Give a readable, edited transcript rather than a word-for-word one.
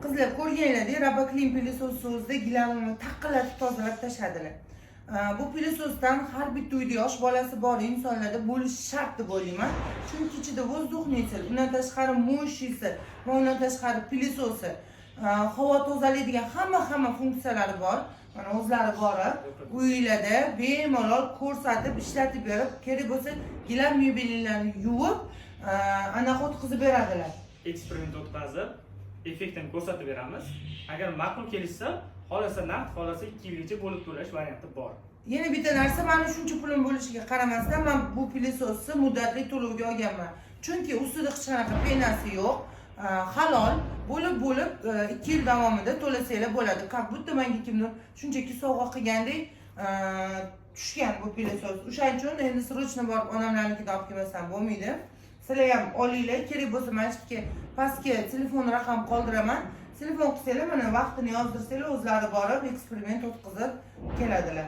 Qizlar, ko'rganlardek, Roboclean пылесос o'zida gilamni taqillatib tozalab tashladilar. Bu пылесос dan har bitta uyda yosh bolasi bor insonlarda bo'lishi shart deb o'ylayman, chunki ichida воздухный, undan tashqari моющийsi va undan tashqari пылесос i, havo tozalaydigan hamma funksiyalari bor. Mana, o'zlari borib uylarda bemalol ko'rsatib, ishlatib berib, kerak bo'lsa gilam, mebellarni yuvib, anaqa o'tkazib beradilar. Eksperiment o'tkazib, effektini ko'rsatib beramiz. Agar ma'qul kelishsa, xohlasa naqd, xohlasa 2 yilgacha bo'lib to'lash varianti bor. Yana bitta narsa, mani shuncha pulim bo'lishiga qaramasdan, man bu пылесос ni muddatli to'lovga olganman, chunki ustida hech qanaqa пена si yo'q, halol bo'lib bo'lib 2 yil davomida to'lasanglar bo'ladi. Как будто manga kimdir shunchaki sovg'a qilgandek tushgan bu пылесос. O'shaning uchun endi срочно borib onamlarnikidan olib kelmasam bo'lmaydi. Sizlar ham olinglar. Kerak bo'lsa, mana shu yerga, pastga telefon raqam qoldiraman. Telefon qilsanglar, mana, vaqtini yozdirsanglar, o'zlari borib eksperiment o'tkazib keladilar.